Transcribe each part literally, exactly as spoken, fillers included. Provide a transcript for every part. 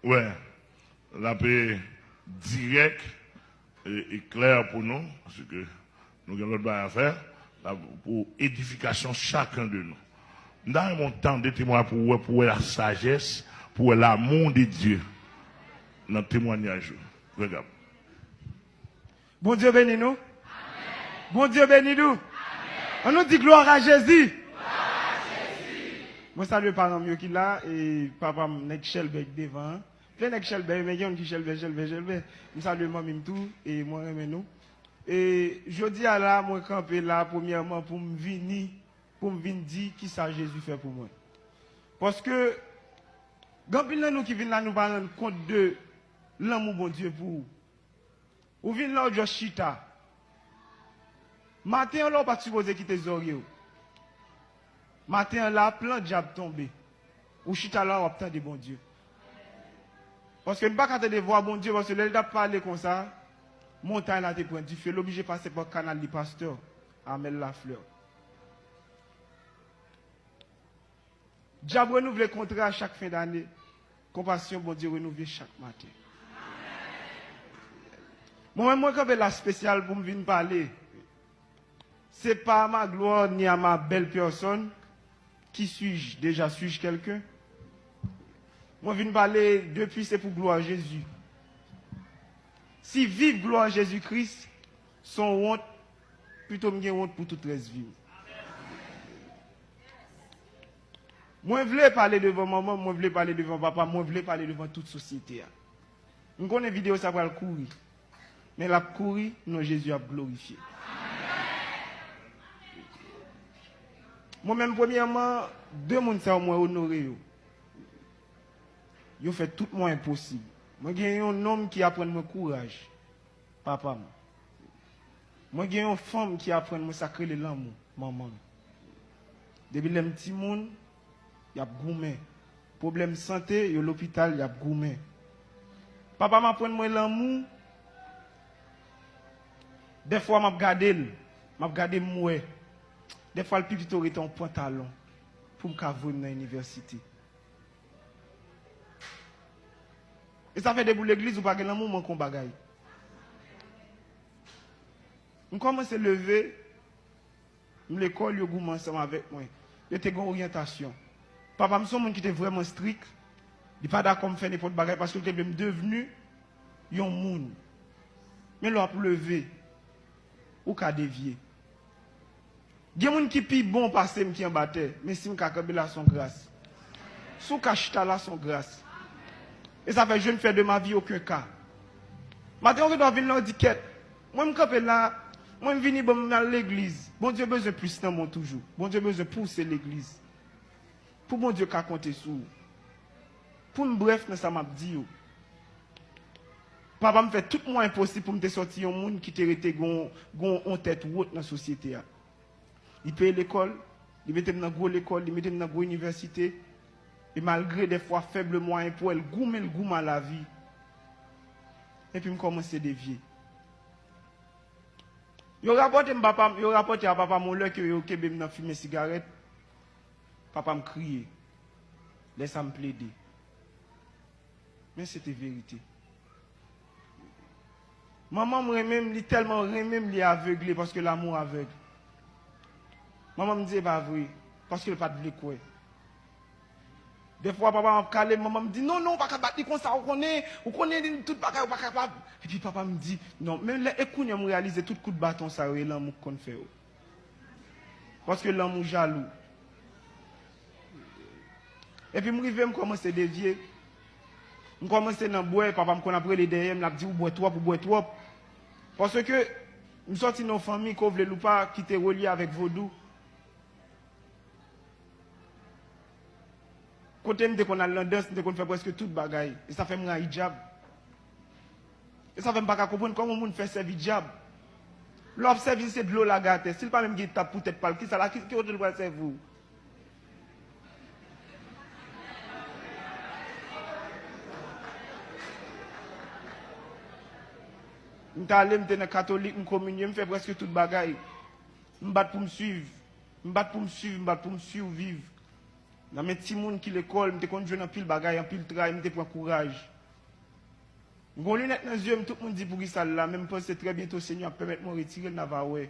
Wè, l ap dirèk e, e klè pou nou, paske nou gen lòt bagay a fè, l ap pou edifikasyon chakun de nou. M ta renmen w tande temwayaj pou w wè, pou w wè la sajès, pou w wè l'amour de Dieu nan temwayaj yo. Frè Gab. Bondye beni nou. Bondye beni nou. Ann nou di glwa a Jezi. Mwen salye paran m yo ki la, e papa m nèg Chèlbè ki devan an. Ple nèg Chèlbè, men gen youn ki Chèlbè, Chèlbè, Chèlbè. M salye manmi m tou, e mwen renmen nou. E jodi a la, mwen kanpe la, premyèman, pou m vini, pou m vin di kisa Jezi fè pou mwen. Paske, gen anpil nan nou ki vin la, nou pa rann kont de lanmou Bondye pou ou. Ou vin la, ou just chita. Maten an la, ou pa t sipoze kite zòrye w. Maten an la, plan dyab tonbe. Ou chita la, w ap tande Bondye. Paske m pa ka tande vwa Bondye, paske lè l t ap pale konsa, montay la te pran dife, l oblije pase pa kanal li, pastè Amel Lafleur. Dyab renouvle kontra chak fen dane. Konpasyon Bondye renouvle chak maten. Mwen menm, mwen kanpe la espesyal pou m vin pale. C'est pas à ma gloire ni à ma belle personne. Qui suis-je? Déjà suis-je quelqu'un? Mwen vin pale depi se pou glwa Jezi. Si viv glwa Jezi Kris se yon wont, pito m gen wont pou tout rès vi m. Mwen vle pale devan manman m, mwen vle pale devan papa m, mwen vle pale devan tout sosyete a. M konnen videyo sa pral kouri, men l ap kouri, non Jezi ap glorifye. Mwen menm, premyèman, de moun sa yo, mwen onore yo. Yo fè tout mwayen posib. Mwen gen yon nonm ki aprann mwen kouraj, papa m. Mwen gen yon fanm ki aprann mwen sa k rele lanmou, manman m. Depi lè m timoun, y ap goumen. Pwoblèm sante, yo lopital, y ap goumen. Papa m aprann mwen lanmou. Dèfwa m ap gade l, m ap gade m wè. Dèfwa l pi pito rete yon pantalon pou m ka voye m nan inivèsite. E sa fè depi w legliz ou pa gen lanmou, manke yon bagay. M kòmanse leve, m lekòl, yo goumen ansanm avèk mwen. Yo te gen oryantasyon. Papa m se yon moun ki te vrèman strik. Li pa dakò m fè nenpòt bagay paske l te vle m devni yon moun. Men lè w ap leve, ou ka devye. Gen moun ki pi bon pase m ki anba tè, men si m ka kanpe la, se yon gras. Si w ka chita la, se yon gras. E sa fè je ne fais de ma vie aucun cas. Maten, yon gendwa vin la, w di, kèt, mwen m kanpe la, mwen m vini, bon, m al legliz. Bondye bezwen plis nan mwen toujou. Bondye bezwen pouse legliz. Pou Bondye ka konte sou ou. Pou m brèf nan sa m ap di yo. Papa m fè tout mwayen posib pou m te sòti yon moun ki te rete gon, gon, yon tèt wot nan sosyete a. Li peye lekòl, li mete m nan gwo lekòl, li mete m nan gwo inivèsite. E malgre dèfwa fèb mwayen pou l, goumen l goumen a lavi. Epi m kòmanse devye. Yo rapòte m papa m, yo rapòte a papa m yon lè ke yo kenbe m nan fimen sigarèt. Papa m kriye. Lè sa m plede. Men se te verite. Manman m renmen m, li tèlman renmen m, li avegle paske lanmou avèg. Manman m di e pa vre, paske l pa t vle kwè. Dèfwa papa m ap kale m, manman m di, non, non, ou pa ka bat li konsa, ou konnen, ou konnen li, tout bagay, ou pa kapab. Epi papa m di, non, men lè, e kounye a m reyalize tout kout baton sa yo, e lanmou k konn fè yo. Paske lanmou jalou. Epi m rive, m kòmanse devye. M kòmanse nan bwè, papa m konn ap rele dèyè m, l ap di, ou bwè twòp, ou bwè twòp. Paske m sòti nan yon fanmi, ke w vle l ou pa, ki te relye avèk vodou. Kote m te konn al nan dans, m te konn fè prèske tout bagay. E sa fè m rayi dyab. E sa fè m pa ka konprann kòman yon moun fè sèvi dyab. Lè w ap sèvi l, se dlo lage atè. Si l pa menm gen tap pou tèt pa l, kisa la, ki, ki kote l pral sèvi w? M t ale, m te nan katolik, m kominye, m fè prèske tout bagay. M bat pou m swiv. M bat pou m swiv, m bat pou m siviv. Nan men timoun ki lekòl, m te konn jwenn anpil bagay, anpil tray, m te pran kouraj. M gon linèt nan zye m, tout moun di poukisa l la, men m panse trè byento Senyè ap pèmèt mwen retire l, n a va wè.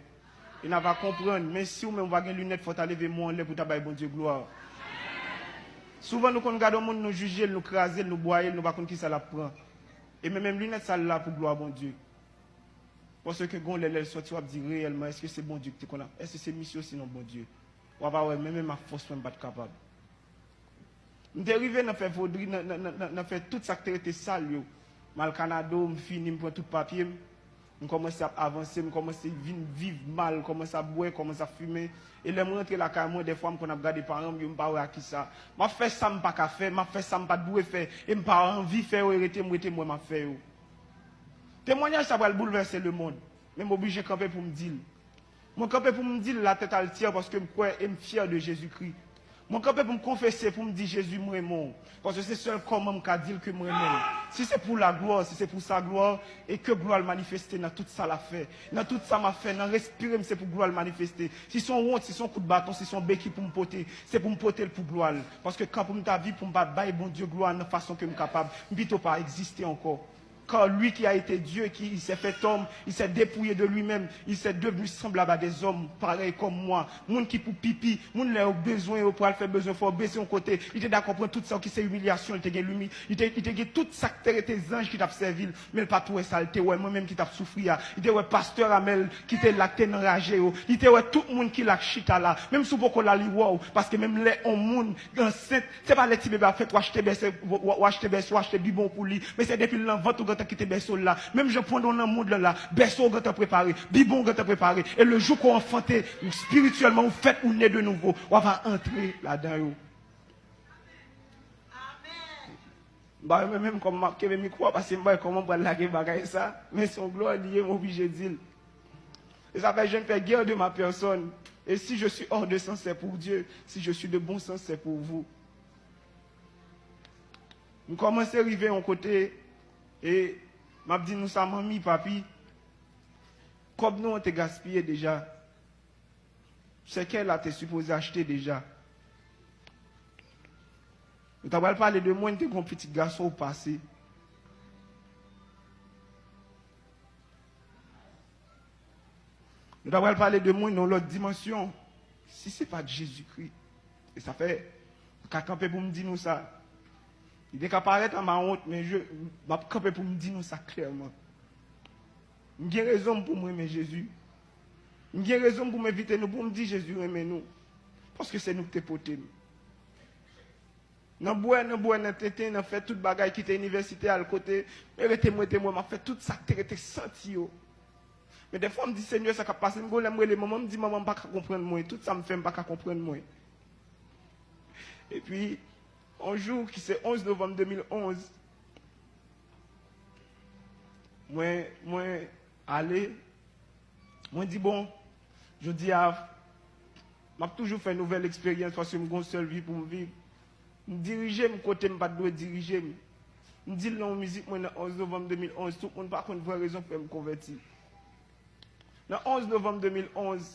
E n a va konprann, men si w menm w pa gen linèt, fò w ta leve men w anlè pou w ta bay Bondye glwa. Souvan nou konn gade yon moun, nou jije l, nou kraze l, nou bwaye l, nou pa konn kisa l ap pran. E men menm linèt sa l la pou glwa Bondye. Paske gon lè, lè l sòti, w ap di reyèlman, èske se Bondye ki te konn ap, èske se misye osinon Bondye? W ap wè, men menm ak fòs mwen, m pa t kapab. M te rive nan fè vodri, nan, nan, nan, nan, nan fè tout sa k te rete sal yo. M al Kanada, m fini, m pran tout papye m. M kòmanse ap avanse, m kòmanse vin viv mal, kòmanse ap bwè, kòmanse ap fimen. E lè m rantre lakay mwen, dèfwa m konn ap gade paran m yo, m pa wè a kisa. M ap fè sa m pa ka fè, m ap fè sa m pa t dwe fè, e m pa anvi fè yo, e rete m, rete m wè m ap fè yo. Temwanyaj sa pral boulvèse lemonn, men m oblije kanpe pou m di l. Mwen kanpe pou m di l la tèt altè paske m kwè e m fyè de Jezikri. Mwen kanpe pou m konfese, pou m di, Jezi, m renmen w. Paske se sèl kòman m ka di l ke m renmen l. Si se pou laglwa, si se pou sa glwa, e ke glwa l manifeste nan tout sa l ap fè, nan tout sa m ap fè, nan respire m, se pou glwa l manifeste. Si se yon wont, si se yon kout baton, si se yon beki pou m pote, se pou m pote l pou glwa l. Paske kan pou m ta viv pou m pa bay Bondye glwa nan fason ke m kapab, m pito pa egziste ankò. Car lui qui a été Dieu, qui, il s'est fait homme, il s'est dépouillé de lui-même, il s'est devenu semblable à des hommes, pareil comme moi. Moun ki pou pipi, moun lè yo bezwen, yo pral fè bezwen, fò yo beze yon kote. Li te dakò pran tout sa ki se imilyasyon, li te gen limi-, li te, li te gen tout sa ki te rete zanj ki t ap sèvi l, men l pa t wè sa, li te wè mwen menm ki t ap soufri a. Li te wè pastè Amèl ki te la, ki te nan raje yo. Li te wè tout moun ki la k chita la. Menm si w poko la, li wè w, paske menm lè yon moun ansent, se pa lè ti bebe ap fèt, w achte bèso, w, w, w achte bèso, w achte bibwon pou li. Men se depi l nan vant ou gentan kite bèso l la. Menm jan pwondon nan mond lan la, bèso w gentan prepare, bibwon w gentan prepare. E le jou ke w anfante, espirityèlman ou fèt, ou ne de nouvo, w ava antre ladan yo. M pa renmen menm kòman m ap kenbe mikwo a, paske m pa wè kòman m pral lage bagay sa. Men se yon glwa li ye, m oblije di l. E sa fè je ne fais guère de ma personne. Et si je suis hors de sens, c'est pour Dieu. Si je suis de bon sens, c'est pour vous. M kòmanse rive yon kote, e m ap di nou sa, manmi, papi, kòb nou an te gaspiye deja. Sèkèy la te sipoze achte deja. Nou ta pral pale de mwen, te gon pitit gason ou pase. Nou ta pral pale de mwen nan lòt dimansyon. Si se pa t Jezikri. E sa fè, m ka kanpe pou m di nou sa. Li te ka parèt an mawont, men je, m ap kanpe pou m di nou sa klèman. M gen rezon m pou m renmen Jezi. M gen rezon m pou m envite nou, pou m di Jezi renmen nou. Paske se nou ki te pote m. Nan bwè, nan bwè, nan tenten, nan fè tout bagay, kite inivèsite, al kote, men rete m, rete m wè m ap fè tout sa k te rete santi yo. Men dèfwa m di, Senyè, sa k ap pase m? Gon lè m rele manman, m di, manman, m pa ka konprann mwen. Tout sa m fè, m pa ka konprann mwen. Epi, yon jou ki se onz novanm de mil onz, mwen, mwen ale, mwen di, bon, jodi a, m ap toujou fè nouvèl eksperyans paske m gon sèl vi pou m viv. M dirije m kote m pa t dwe dirije m. M di l nan yon mizik mwen nan onz novanm de mil onz, tout moun pa konn vrè rezon k fè m konvèti. Nan onz novanm de mil onz,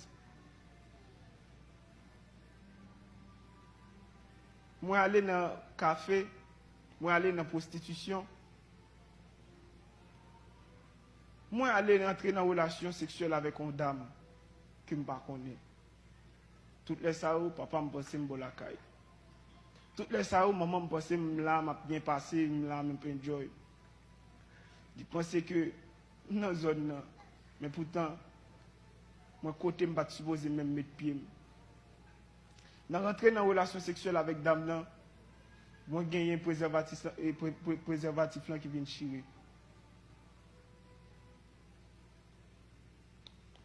mwen ale nan kafe, mwen ale nan pwostitisyon, mwen ale rantre nan relasyon seksyèl avèk yon dam ke m pa konnen. Tout lè sa yo, papa m panse m bò lakay. Tout lè sa yo, manman m panse m la, m ap byen pase, m la, m ap enjoy. Li panse ke m nan zòn nan, men poutan, mwen kote m pa t sipoze menm met pye m. Nan rantre nan relasyon seksyèl avèk dam nan, mwen genyen prezèvatis, e, pre-, pre-, prezèvatif lan ki vin chire.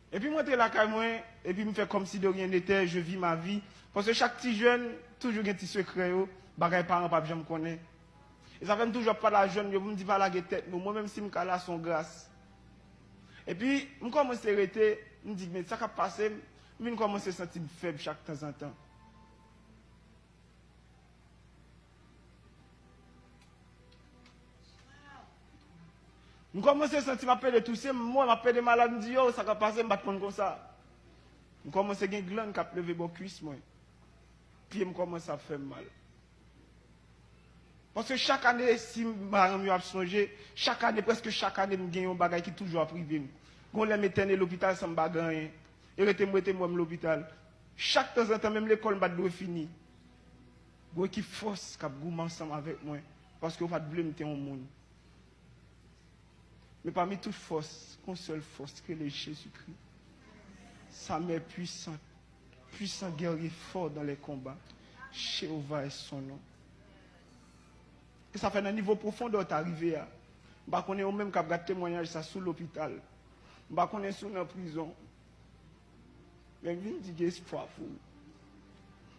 Epi m rantre lakay mwen, epi m fè comme si de rien n'était, je vis ma vie. Paske chak ti jèn toujou gen ti sekrè yo, bagay paran p ap janm konnen. E sa fè m toujou ap pale a jèn yo pou m di pa lage tèt nou. Mwen menm si m ka la, se yon gras. Epi m kòmanse rete, m di, men sa k ap pase m, m vin kòmanse santi m fèb chak tanzantan. M kòmanse santi m ap pede touse, m wè m ap pede malad, m di, yo, sa k ap pase, m pa t konn konsa. M kòmanse gen glann k ap leve bò kwis mwen. Pye m kòmanse ap fè m mal. Paske chak ane, si madanm yo ap sonje, chak ane, prèske chak ane, m gen yon bagay ki toujou ap rive m. Gon lè m entène lopital san m pa gen anyen. E rete m rete m wè m lopital. Chak tanzantan, menm lekòl m pa t dwe fini. Gon ekip fòs k ap goumen ansanm avèk mwen, paske yo pa t vle m te yon moun. Men pami tout fòs, gon sèl fòs ki rele Jezikri. Sa mè pwisan, pwisan gèrye fò dan lè konba. Jewova è son non. E sa fè nan nivo pwofondè w ta rive a. M pa konnen ou menm k ap gad temwayaj sa sou lopital. M pa konnen si w nan prizon. Men m vin di gen espwa pou ou.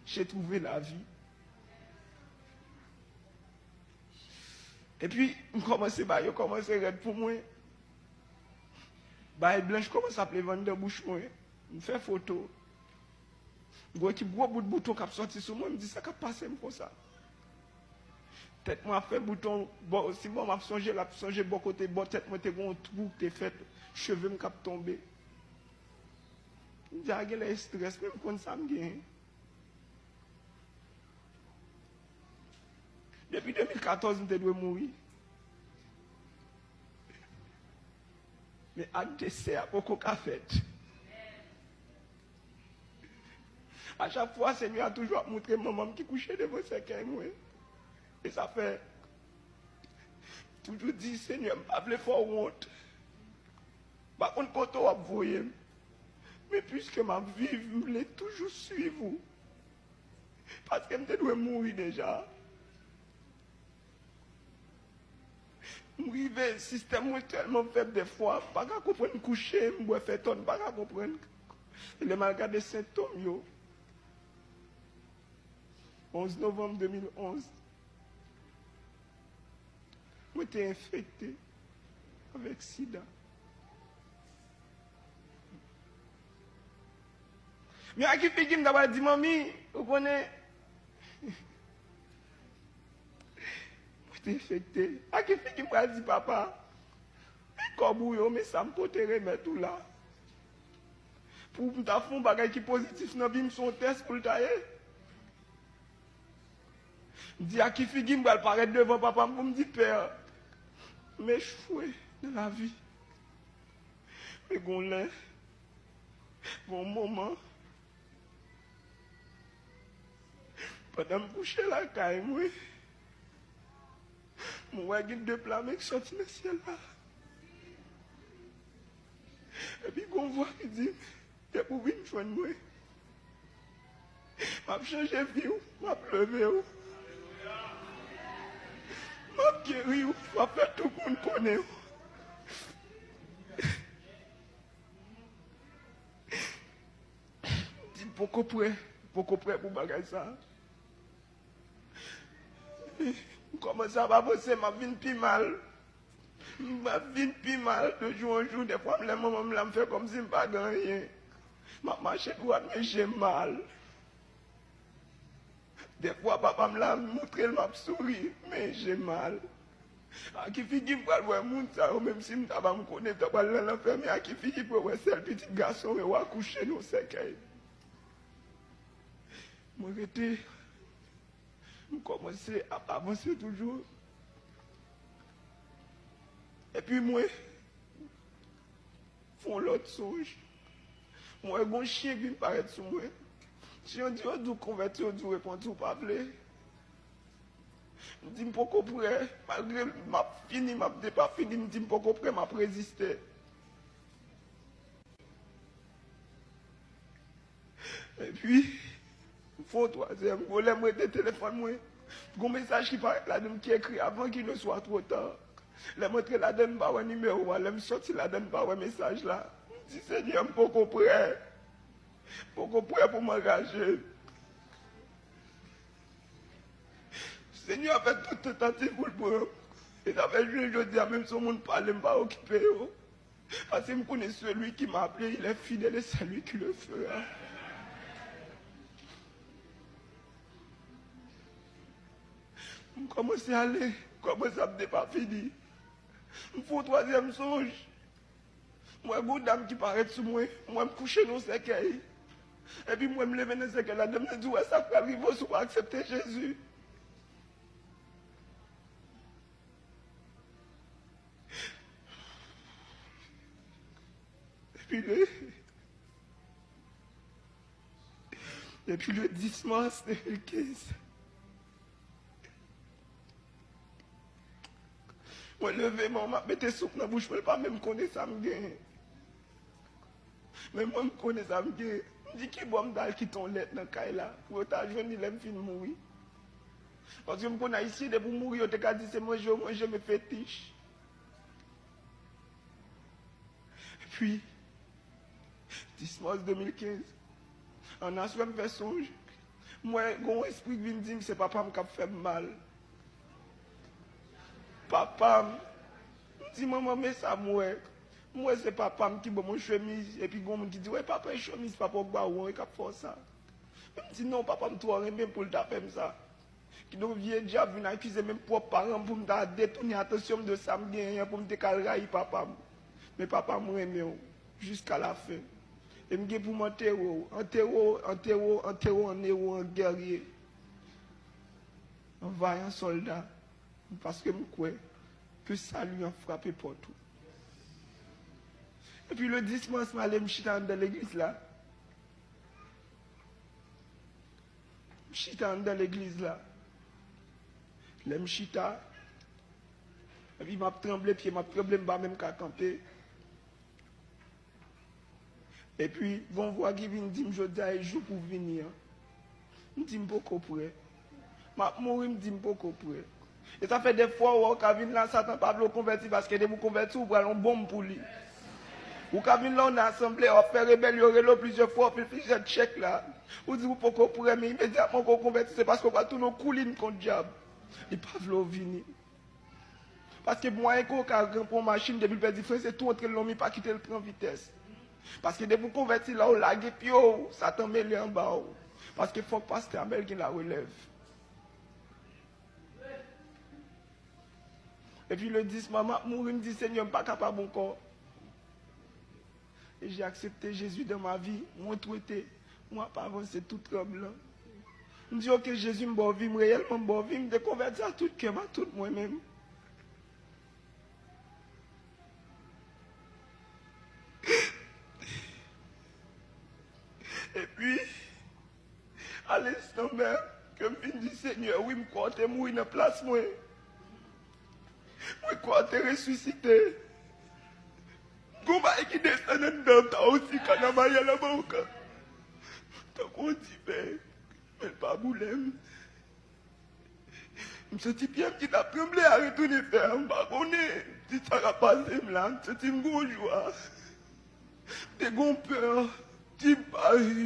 J'ai trouvé la vie. Epi, m kòmanse ba yo kòmanse rèd pou mwen. Bagay blanch kòmanse ap leve anndan bouch mwen. M fè foto. Gwo ekip gwo bout bouton k ap sòti sou mwen, m di sa k ap pase m konsa. Tèt mwen ap fè bouton, bò, si bò m ap sonje, l ap sonje bò kote, bò tèt mwen te gen yon twou k te fèt, cheve m k ap tonbe. M di a genlè estrès, men m konn sa m genyen. Depi de mil katòz, m te dwe mouri. Men ak desè a poko ka fèt. A chak fwa, Senyè a toujou ap montre manman m ki kouche devan sèkèy mwen. E sa fè, toujou di, Senyè, m pa vle fè w wont. M pa konn kote w ap voye m. Men piske m ap viv, m vle toujou swiv ou. Paske m te dwe mouri deja. M rive, sistèm mwen tèlman fèb dèfwa, m pa ka konprann kouche, m bwè fè tòn, m pa ka konprann. E lè m al gade sentòm yo, onz novanm de mil onz, mwen te enfekte avèk sida. Men a ki figi m ta pral di manmi, ou konnen, mwen te enfekte. A ki figi m pral di papa, men kòb ou yo, men sa m pote remèt ou la. Pou m ta fè yon bagay ki pozitif nan vi m, se yon tès pou l ta ye. M di a ki figi m pral parèt devan papa m pou m di, Pè, m echwe nan lavi. Men gon lè, gon moman, pandan m kouche lakay mwen, mwen wè gen de pla men k sòti nan syèl la. Epi gon vwa ki di m, depi w vin jwenn mwen, m ap chanje vi w, m ap leve w. M ap geri w, m ap fè tout moun konnen w. M di m poko prè, m poko prè pou bagay sa. M kòmanse ap avanse, m ap vin pi mal. M ap vin pi mal de jou an jou. Dèfwa, m lè manman m la, m fè kòmsi m pa gen anyen. M ap mache dwat, men je m mal. Dèfwa, papa m la, m montre l, m ap souri, men je m mal. A ki figi m pral wè moun sa yo, menm si m ta pa m konnen, ta pral nan lanfè, men a ki figi pou yo wè sèl pitit gason yo akouche nan sèkèy? Mwen rete, m kòmanse ap avanse toujou. Epi mwen fè yon lòt sonj. Mwen wè gon chen k vin parèt sou mwen. Chen an di, yo di w konvèti, yo di w repanti, ou pa vle. M di m poko prè, malgre m ap fini, m ap depafini, m di m poko prè, m ap reziste. Epi, m fè yon twazyèm kou, lè m rete telefòn mwen, gon mesaj ki parèt ladan m ki ekri: Avant qu'il ne soit trop tard. Lè m antre ladan, m pa wè nimewo a, lè m sòti ladan, m pa wè mesaj la. M di, Senyè, m poko prè. M poko prè pou m angaje. Senyè a fè tout tantativ pou l pran m. E sa fè jounen jodi a, menm si yon moun pale, m pa okipe yo. Paske m konnen celui qui m'a appelé, il est fidèle et c'est lui qui le fera. M kòmanse ale, m kòmanse ap depafini. M fè yon twazyèm sonj. M wè gon dam ki parèt sou mwen, m wè m kouche nan yon sèkèy. Epi m wè m leve nan sèkèy la, dam nan di, ou wè sa k pral rive w si w pa aksepte Jezi. Depi le, depi le dis mas de mil kenz, mwen leve men, m ap mete souk nan bouch mwen, l pa menm konnen sa m genyen. Men mwen, m konnen sa m genyen. M di, ki bò m t al kite yon lèt nan kay la pou yo ta jwenn li lè m fin mouri? Paske m konn Ayisyen, depi w mouri, yo te ka di se manje yo manje, men fetich. Epi, dis mas de mil kenz, an aswè m fè sonj, m wè gen yon espri k vin di m se papa m k ap fè m mal. Papa m. M di, manman, men sa m wè. M wè se papa m ki ban m yon chemiz, epi gen yon moun ki di, wè, papa, e chemiz papa w ba ou an, e k ap fè w sa. Men m di, non, papa m twò renmen m pou l ta fè m sa. Kidonk, vye dyab vin akize menm pwòp paran m pou m ta detounen atansyon m de sa m genyen an, pou m te ka al rayi papa m. Men papa m renmen w jiska lafen. E m gen pou m antere w, antere w, antere w, antere w an ewo, an gèrye, an vayan sòlda, paske m kwè ke sali an frape pòt ou. Epi le dis mas, m ale, m chita anndan legliz la. M chita anndan legliz la. Lè m chita, epi m ap tranble, pye m ap tranble, m pa menm ka kanpe. Epi, gen yon vwa ki vin di m, jodi a e jou pou w vini an. M di, m poko prè. M ap mouri, m di, m poko prè. E sa fè dèfwa w wè w ka vin la, Satan pa vle w konvèti, paske depi w konvèti, w pral yon bonm pou li. Ou ka vin la, w nan asanble, w ap fè rebèlyon, rele w plizyè fwa, w ap fè plizyè tchèk la. Ou di w poko prè, men imedyatman ke w konvèti, se paske w pral tounen yon koulin kont dyab. Li pa vle w vini. Paske mwayen ke w ka ranpran yon machin, depi l pèdi fren, se tou antre l nan mi, pa kite l pran vitès. Paske depi w konvèti la, w lage pye w, Satan mele anba w. Paske fòk pastè Amèl gen larelèv. Epi le dis, manman ap mouri, m di, Senyè, m pa kapab ankò. Et j'ai accepté Jésus dans ma vie. Mwen twete, mwen ap avanse tou tranblan. M di, oke, Jezi, m ba w vi m, reyèlman m ba w vi m, m te konvèti a tout kè m, a tout mwen menm. Epi, a lenstan menm ke m vin di, Senyè, wi, m kwè w te mouri nan plas mwen. Mwen kwè w te resisite. Gon bagay ki desann anndan m, ta osi kanamaya la boca. Tankou yon diven, men l pa boule m. M santi pye m ki t ap tranble a retounen fè a, m pa konnen si sa k ap pase m la, m santi m gon jwa. M te gon pè, ti bay.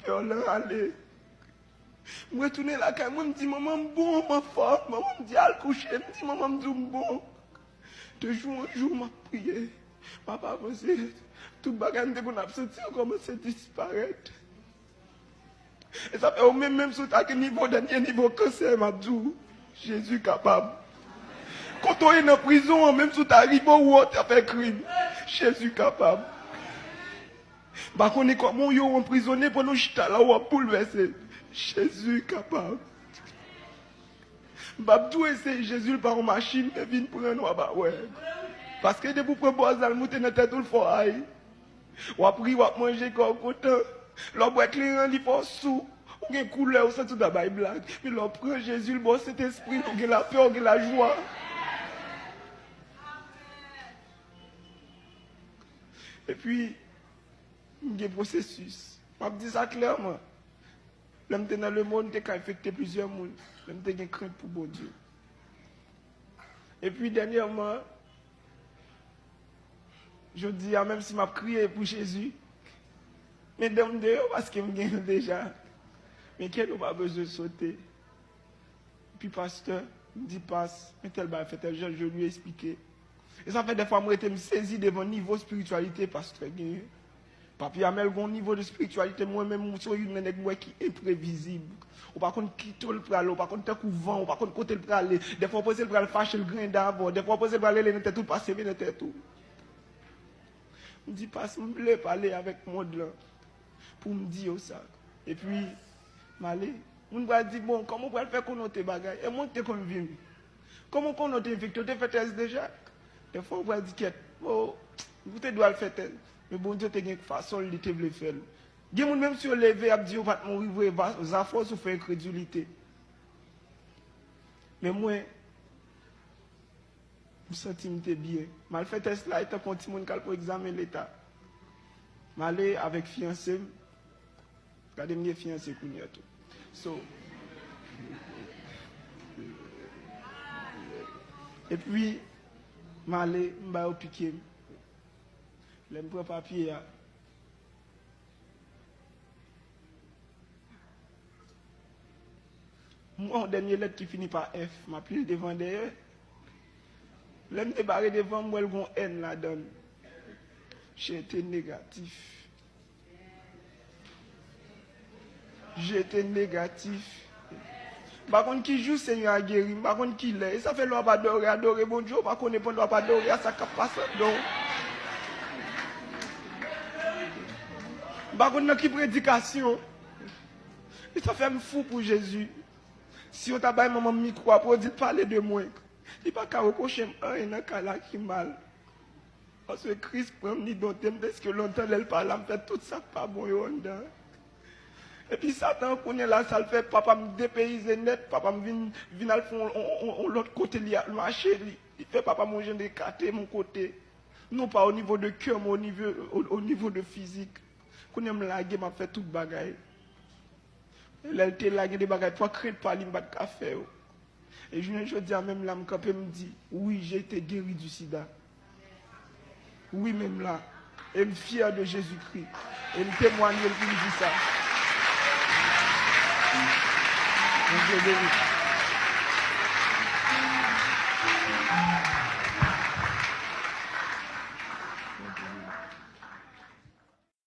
Pè lan ale. M retounen lakay mwen, m di, manman, m bon, m anfòm. Manman m di, al kouche. M di, manman, m di w m bon. De jou an jou, m ap priye. M ap avanse. Tout bagay m te konn ap santi yo kòmanse disparèt. E sa fè ou menm, menm si w ta gen nivo dènye nivo kansè, m ap di w, Jezi kapab. Kote w ye nan prizon an, menm si w ta rive ou wè w ta fè krim, Jezi kapab. M pa konnen kòman w ye w anprizone pandan w chita la w ap boulvèse. Jezi kapab. M p ap di w eseye Jezi, l pa yon machin, men vin pran n w ap wè. Paske depi w pran bòz la l moute nan tèt ou l fè w ay. W ap ri, w ap manje, kè w kontan. Lè w bwè kleren an li fè w sou. Ou gen koulè, ou santi w ta bay blag. Men lè w pran Jezi, l ba w Sentespri, ou gen lapè, ou gen lajwa. Epi, M gen pwosesis. M ap di sa klèman. Lè m te nan lemonn, m te ka enfekte plizyè moun. Men m te gen krent pou Bondye. Epi dènyèman, jodi a, menm si m ap kriye pou Jezi, men dan m deyò paske m gen l deja. Men kè nou pa bezwen sote. Epi pastè, m di pas, men tèl bagay fè tèl jan, je lui explique. E sa fè dèfwa m rete m sezi devan nivo espirityalite pastè genyen. Papi Amèl gen yon nivo de espirityalite, mwen menm, m se youn nan nèg m wè ki enprevizib. Ou pa konn kite l prale, ou pa konn tankou van, ou pa konn kote l prale. Dèfwa w panse l pral fache, l griyen avè w. Dèfwa w panse l pral rele nan tèt ou, l pa seve nan tèt ou. M di pas, m vle pale avèk mond lan pou m di yo sa. Epi, m ale. Moun pral di, bon, kòman w pral fè konnen w te bagay? E mwen k te konn vi m. Kòman w konnen w te enfekte? W te fè tès deja? Dèfwa, w pral di, kèt, o, Ou te dwe al fè tès. Men Bondye te gen fason l li te vle fè l. Gen moun, menm si yo leve, y ap di yo pa t mouri vre, va- zafè w soufè enkredilite. Men mwen, m santi m te byen. M al fè tès la, e tankou yon timoun k al pou egzamen leta. M ale avèk fiyanse m. Gade, m gen fiyanse kounye a tou. So, epi, m ale, m ba yo pike m. Lè m pran papye a, m wè yon dènye lèt ki fini pa F, m ap li l devan dèyè. Lè m te bare devan, m wè l gon N ladan l. Jete negatif. Jete negatif. M pa konn ki jou Senyè a geri, m pa konn ki lè. E sa fè lè w ap adore, adore Bondye, ou pa konnen pandan w ap adore a sa k ap pase anndan w. M pa konn nan ki predikasyon. E sa fè m fou pou Jezi. Si yo ta bay manman m mikwo a pou yo di l pale de mwen, li pa ka repwoche m anyen nan kay la ki mal. Paske Kris pran m, li donte m, deske lontan lè l pa la, m fè tout sa k pa bon yo anndan. Epi Satan, kounye a la, sa l fè, papa m depeyize nèt, papa m vin, vin al fè on, on, on, on lòt kote, li al mache, li, li fè papa m on jan de ekate m on kote. Non pa o nivo de kè, men o nivo, o, o nivo de fizik. Kounye a m lage, m ap fè tout bagay. E lè l te la, gen de bagay, pa krent pa li, m pa t ka fè yo. E jounen jodi a, menm la, m kanpe, m di, wi, j'ai été guéri du sida. Wi, menm la. E m fyè de Jezikri. E m temwanye l pou m di sa. Bondye beni.